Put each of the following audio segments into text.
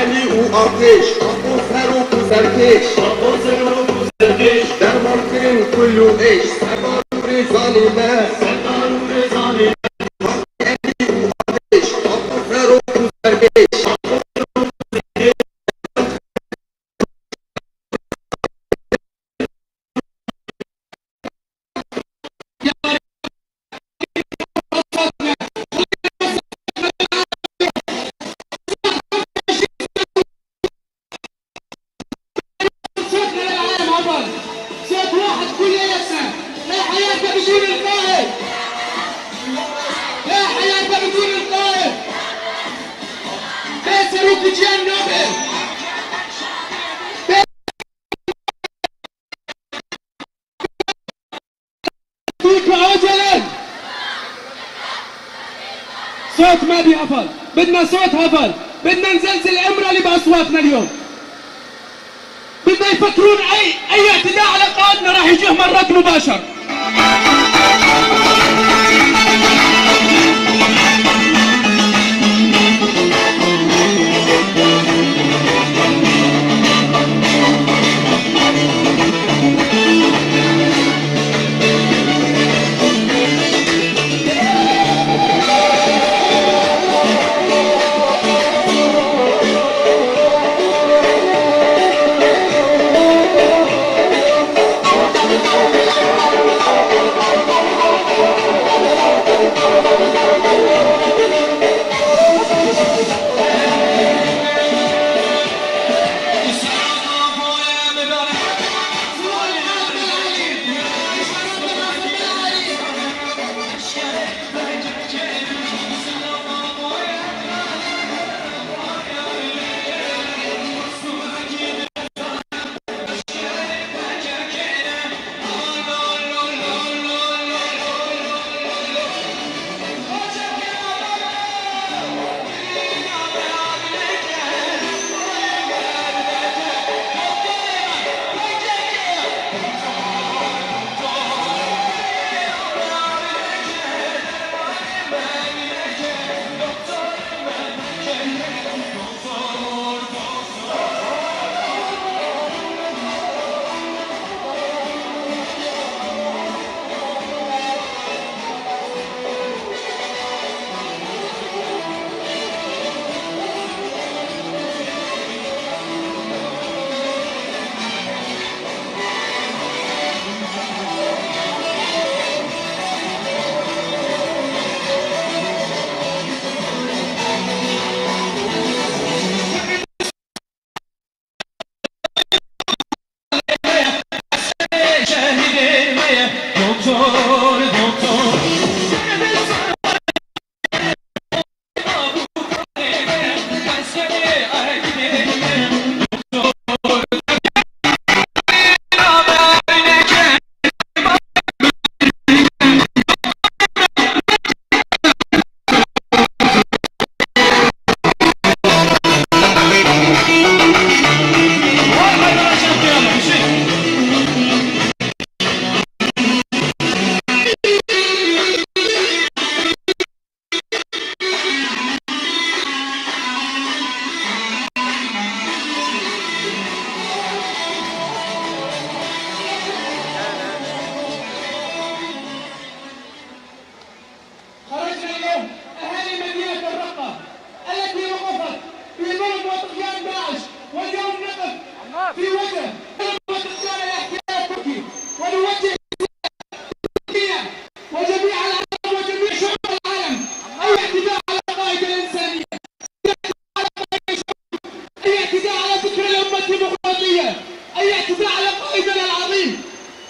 ألي وأرتيش أبو سروك وسركيش أبو سروك وسركيش درمان كله إيش سباروري ظالمة سباروري ظالمة ألي وأرتيش أبو سروك وسركيش. صوت واحد كلياتنا، لا حياة بدون القائد، لا حياة بدون القائد. بيسروك جيان نوبل. عجلا صوت ما بيهفل، بدنا صوت هفل، بدنا نزلزل امرأة بأصواتنا اليوم. بدنا يفكرون اي اعتداء على قائدنا راح يجيهم الرد مباشر.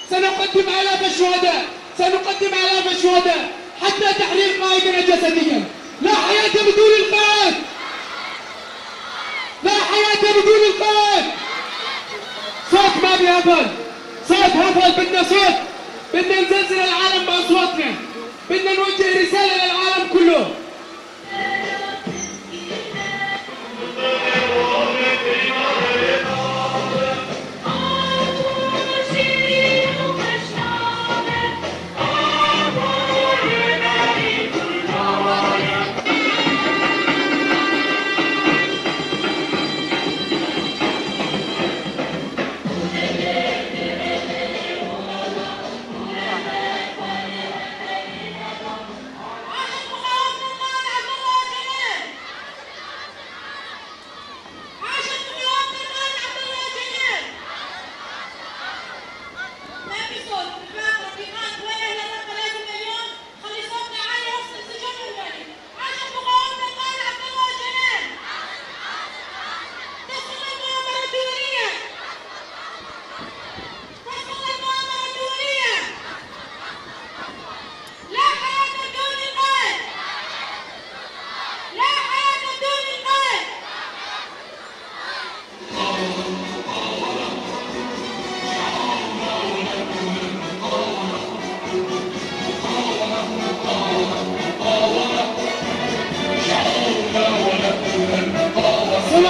سنقدم آلاف الشهداء، سنقدم آلاف الشهداء حتى تحرير قائدنا جسديا. لا حياة بدون القائد، لا حياة بدون القائد. صوت ما بيهفل، صوت هفل، بدنا صوت، بدنا نزلزل العالم بأصواتنا، بدنا نوجه رسالة للعالم كله.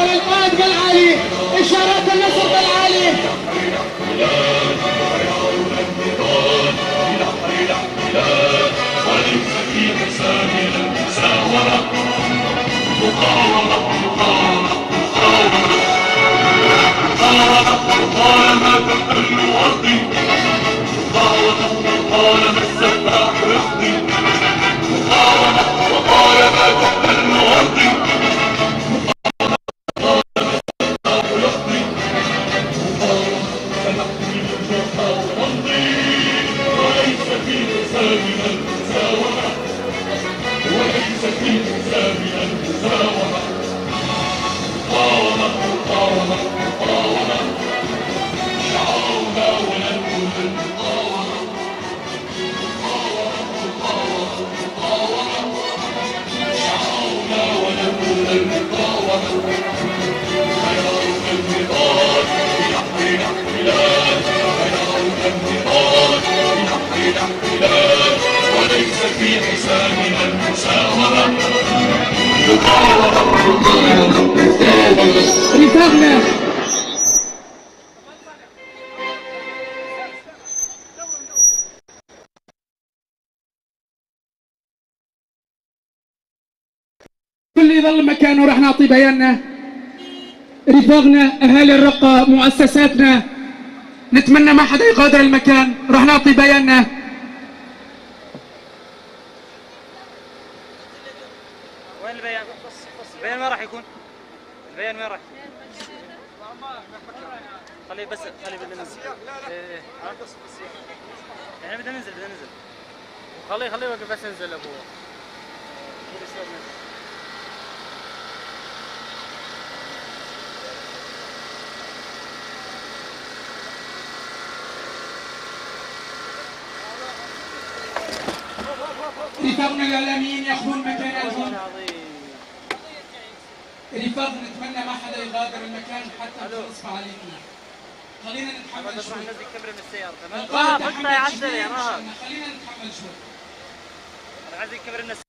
للقائد بالعالي، إشارات النصر بالعالي. رفاقنا كل يظل مكانه، رح نعطي بياننا. رفاقنا اهالي الرقة، مؤسساتنا، نتمنى ما حدا يغادر المكان، رح نعطي بياننا. وين البيان؟ البيان وين راح يكون؟ البيان وين راح؟ خليه بس، خليه بدنا ننزل. ايه احنا بدنا ننزل، بدنا ننزل. خليه يوقف بس ينزل ابوه. رفاقنا الاعلاميين ياخذون مكاناتهم. رفاق نتمنى ما حدا يغادر المكان حتى نخلص فعاليتنا. خلينا نتحمل شوي. راح ننزل كاميرا من السيارة، تمام؟ القائد اقطع تحمل يا عسل شوي يا نهار. خلينا نتحمل شوي. راح ننزل كاميرا من السيارة.